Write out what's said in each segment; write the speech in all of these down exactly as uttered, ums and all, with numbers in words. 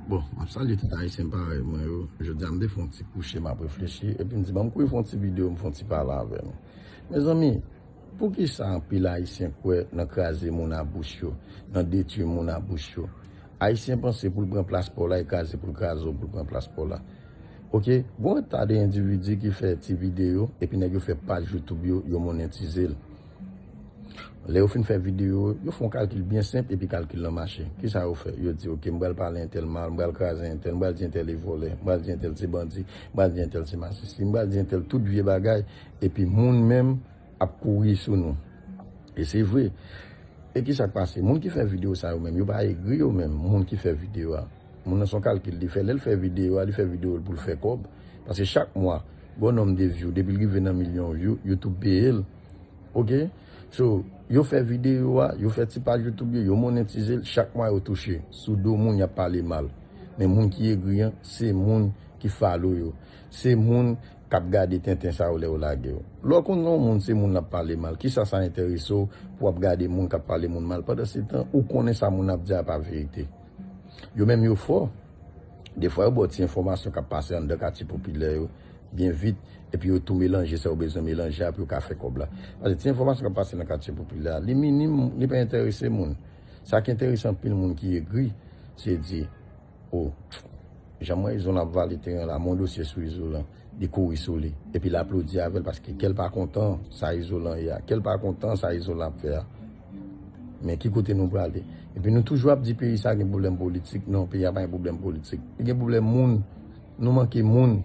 Bon, m ap salye tout Ayisyen parèy mwen yo. Jodi a, m te fè yon ti kouche, m ap reflechi, epi m di, "Ban m kouri fè yon ti videyo, m fè yon ti pale avè nou." Mezanmi, poukisa anpil Ayisyen kwè nan kraze moun a bouch yo, nan detwi moun a bouch yo? Ayisyen panse pou l pran plas pa w la, e kraze pou l kraze w pou l pran plas pa w la. Oke, gon ta de endividi ki fè ti videyo, epi nèg yo fè paj YouTube yo, yo monetize l. Lè yo fin fè videyo, yo fè yon kalkil byen senp, epi kalkil lan mache. Kisa yo fè? Yo di, "Oke, m pral pale entèl mal, m pral kraze entèl, m pral di entèl e vòlè, m pral di entèl se bandi, m pral di entèl se masisi, m pral di entèl tout vye bagay," epi moun menm ap kouri sou nou. E se vre. E kisa k pase? Moun ki fè videyo sa yo menm, yo pa egri yo menm, moun ki fè videyo a. Moun nan se yon kalkil li fè. Lè l fè videyo a, li fè videyo l pou l fè kòb. Paske chak mwa, gon nonm de view, depi l rive nan milyon view, YouTube peye l. Oke? So, yo fè videyo a, yo fè ti paj YouTube yo, yo monetize l, chak mwa yo touche. Sou do moun y ap pale mal. Men moun ki egri an, se moun ki follow yo. Se moun k ap gade tenten sa yo lè yo lage yo. Lè w konn yon moun se moun l ap pale mal, kisa sa enterese w pou w ap gade moun k ap pale moun mal? Pandansetan, ou konnen sa moun ap di a pa verite. Yo menm yo fò. Defwa, yo ba w ti enfòmasyon k ap pase anndan katye popilè yo byen vit, epi yo tou melanje sa yo bezwen melanje a pou yo ka fè kòb la. Paske ti enfòmasyon k ap pase nan katye popilè a, li minim, li pa enterese moun. Sa ki enterese anpil moun ki egri, se di, "O, jan m wè Izolan ap vale teren la, m wè yon dosye sou Izolan." Li kouri sou li. Epi l aplodi avè l paske kè l pa kontan sa Izolan ye a. Kè l pa kontan sa Izolan ap fè a. Men ki kote nou prale? Epi nou toujou ap di peyi sa gen pwoblèm politik. Non, peyi a pa gen pwoblèm politik. Li gen pwoblèm moun. Nou manke moun.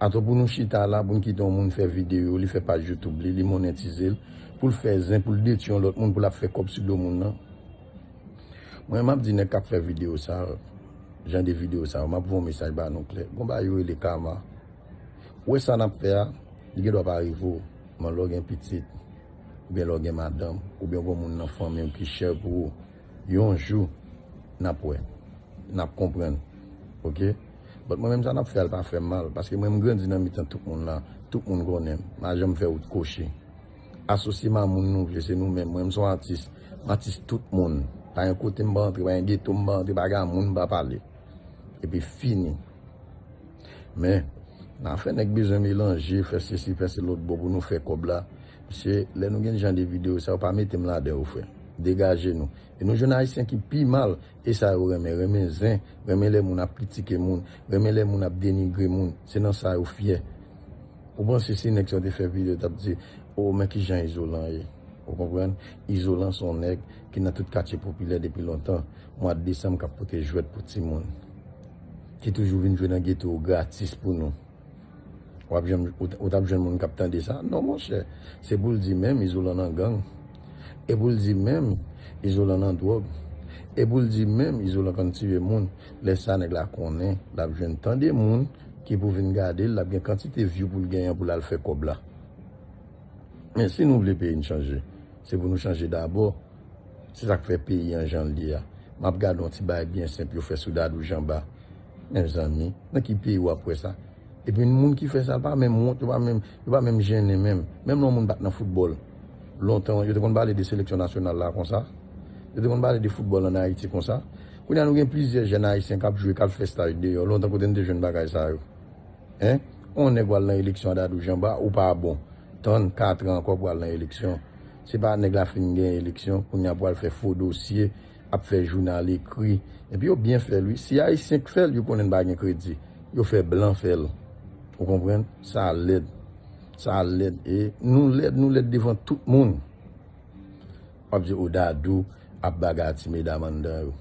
Atò pou nou chita la, pou n kite yon moun fè videyo, li fè paj YouTube li, li monetize l, pou l fè zen, pou l detwi yon lòt moun, pou l ap fè kòb sou do moun nan. Mwen, m ap di nèg k ap fè videyo sa, jan de videyo sa, m ap voye yon mesaj ba nou klè. Gon bagay yo rele kama. Ou wè sa n ap fè a, li gen dwa pa rive w, men lè w gen pitit, oubyen lè w gen madanm, oubyen gon moun nan fanmi w ki chè pou ou, yon jou, n ap wè, n ap konprann. Oke? But mwen menm sa n ap fè a, l pa fè m mal, paske mwen m grandi nan mitan tout moun la, tout moun konnen m, m pa janm fè wout kwochi. Asosye m a moun nou vle, se nou menm. Mwen, m se yon atis. M atis tout moun. Pa gen kote m pa antre, pa gen geto m pa antre, pa gen a moun m pa pale. Epi fini. Men, nan afè nèg bezwen melanje, fè sesi, fè se lòt bò pou nou fè kòb la. Mesye, lè nou gen jan de videyo sa yo, pa mete m ladan yo, frè. Degaje nou. E nou jwenn Ayisyen ki pi mal, e sa yo renmen, renmen zen, renmen lè moun ap kritike moun, renmen lè moun ap denigre moun. Se nan sa yo fyè. Ou panse si nèg sa yo te fè videyo, yo t ap di, "O, men kijan Izolan ye." Ou konprann? Izolan se yon nèg ki nan tout katye popilè depi lontan. Mwa desanm k ap pote jwèt pou timoun. Ki toujou vin jwe nan geto yo gratis pou nou. W ap jwenn, ou t-, ou t ap jwenn moun k ap tande sa? Non, monchè. Se pou l di menm Izolan nan gang. E pou l di menm Izolan nan dwòg. E pou l di menm Izolan konn tiye moun. Lè sa, nèg la konnen l ap jwenn tan de moun ki pou vin gade l, l ap gen kantite view pou l genyen pou l al fè kòb la. Men si nou vle peyi n chanje, se pou nou chanje dabò. Se sa k fè peyi an jan l ye a. M ap gade yon ti bagay byen senp yo fè sou Dadou Janba. Mezanmi, nan ki peyi w ap wè sa? Epi moun ki fè sa, l pa menm wont, yo pa menm, yo pa menm jennen menm. Menm lè yon moun pa t nan foutbòl. Lontan, yo te konn pale de seleksyon nasyonal la konsa. Yo te konn pale de foutbòl ann Ayiti konsa. Kounye a, nou gen plizyè jèn ayisyen k ap jwe, k al fè staj deyò. Lontan, kote n te jwenn bagay sa yo? Hein? On nèg w al nan eleksyon a Dadou Janba, ou pa bon. Tann kat an ankò pou al nan eleksyon. Se pa nèg la fin gen eleksyon, kounye a pou al fè fo dosye, ap fè jounal ekri. Epi yo byen fè l, wi. Si Ayisyen k fè l, yo konnen n pa gen kredi. Yo fè blan fè l. Ou konprann? Sa lèd. Sa lèd. E nou lèd, nou lèd devan tout moun. W ap di, "O, Dadou ap bagay a ti medam anndan yo."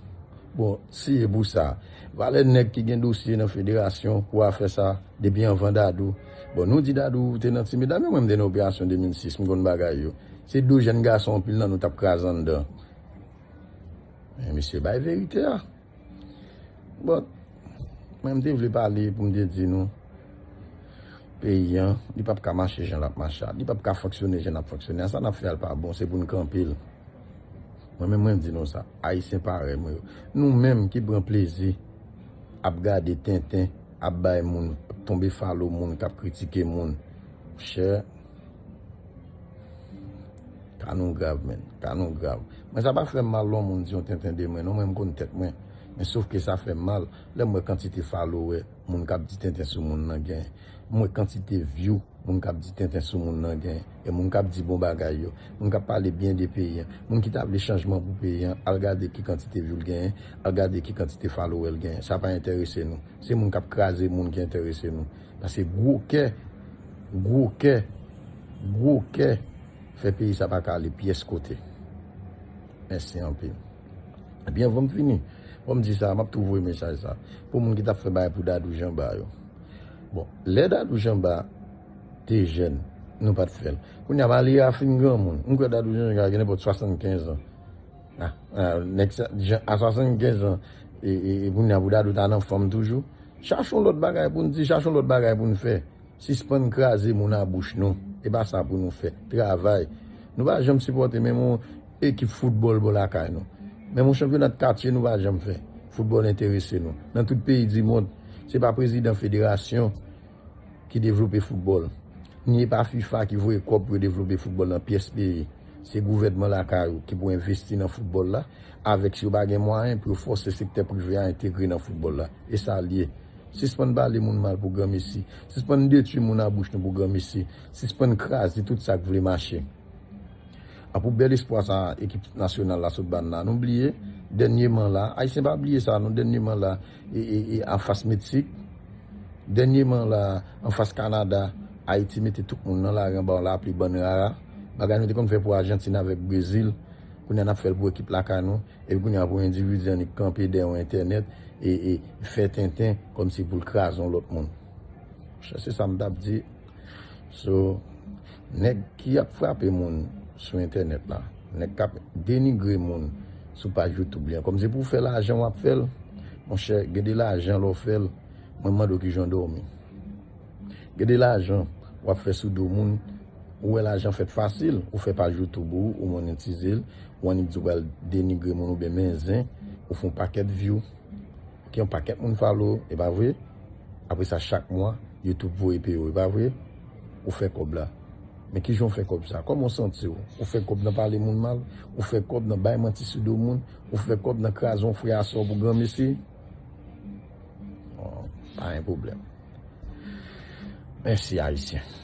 Bon, si e pou sa, valè nèg ki gen dosye nan federasyon pou afè sa, depi anvan Dadou. Bon, nou di Dadou te nan ti medam yo, mwen m te nan operasyon de mil sis, m konn bagay yo. Se de jèn gason anpil nan nou t ap kraze anndan. Men mesye, bay verite a. Bon, mwen m te vle pale pou m te di nou, peyi an, li p ap ka mache jan l ap mache a. Li p ap ka fonksyone jan l ap fonksyone a. Sa n ap fè a l pa bon, se pou n kanpe l. Mwen menm, mwen di nou sa, Ayisyen parèy mwen yo. Nou menm ki pran plezi ap gade tenten, ap bay moun, ap tonbe falo moun, k ap kritike moun. Chè, ka nou grav, men. Ka nou grav. Mwen, sa pa fè m mal lè yon moun di yon tenten de mwen, non, mwen, m konn tèt mwen. Men sof ke sa fè m mal lè m wè kantite follower moun k ap di tenten sou moun nan genyen. M wè kantite view moun k ap di tenten sou moun nan genyen. E moun k ap di bon bagay yo. Moun k ap pale byen de peyi an. Moun ki ta vle chanjman pou peyi an. Al gade ki kantite view l genyen. Al gade ki kantite follower l genyen. Sa pa enterese nou. Se moun k ap kraze moun ki enterese nou. Paske gwo kè, gwo kè, gwo kè fè peyi sa pa ka ale pyès kote. Mèsi anpil. Ebyen, anvan m fini, fò m di sa, m ap tou voye mesaj sa. Pou moun ki t ap fè bagay pou Dadou Janba yo. Bon, lè Dadou Janba te jèn, nou pa t fè l. Kounye a, malere a fin granmoun. M kwè Dadou Janba gen nenpòt swasannkenz an. Ah, ah, nèg sa, jan, a swasannkenz an, e, e, e kounye a pou Dadou ta nan fòm toujou. Chache yon lòt bagay pou n di, chache yon lòt bagay pou n fè. Sispann kraze moun a bouch nou. E pa sa pou nou fè. Travay. Nou pa janm sipòte menm yon ekip foutbòl bò lakay nou. Menm yon chanpyona de katye nou pa janm fè. Foutbòl enterese nou. Nan tout peyi di mond, se pa prezidan federasyon ki devlope foutbòl. Ni e pa fifa ki voye kòb pou yo devlope foutbòl nan pyès peyi. Se gouvènman lakay ou ki pou envesti nan foutbòl la, avèk si yo pa gen mwayen pou yo fòse sektè prive a entegre nan foutbòl la. E sa l ye. Sispann pale moun mal pou granmesi. Sispann detwi moun a bouch nou pou granmesi. Sispann kraze tout sa k vle mache. A pou bèl espwa sa ekip nasyonal la sot ba n la, nou bliye, dènyeman la, Ayisyen pa bliye sa, non, dènyeman la, e, e, e, anfas Meksik, dènyeman la, anfas Kanada, Ayiti mete tout moun nan lari anba yon lapli bann rara. Bagay nou te konn fè pou Ajantin avèk Brezil, kounye a n ap fè l pou ekip lakay nou, epi kounye a pou endividi annik kanpe dèyè yon entènèt e, e fè tenten kòmsi pou l kraze yon lòt moun. Monchè, se sa m t ap di. So, nèg ki ap frape moun sou entènèt la, nèg k ap denigre moun sou paj YouTube li an, kòm se pou fè lajan w ap fè l, monchè, gen de lajan lè w fè l, mwen mande w kijan w dòmi. Gen de lajan w ap fè sou do moun, ou wè lajan fèt fasil, ou fè paj YouTube ou, ou monetize l, ou annik di w pral denigre moun oubyen men zen, ou fè yon pakèt view. Gen yon pakèt moun follow, e pa vre? Apre sa, chak mwa, YouTube voye peye w, e pa vre? Ou fè kòb la. Men kijan w fè kòb sa? Kòman w santi w? Ou fè kòb nan pale moun mal? Ou fè kòb nan bay manti sou do moun? Ou fè kòb nan kraze yon frè a sè w pou granmesi? Bon, pa gen pwoblèm. Mèsi, Ayisyen.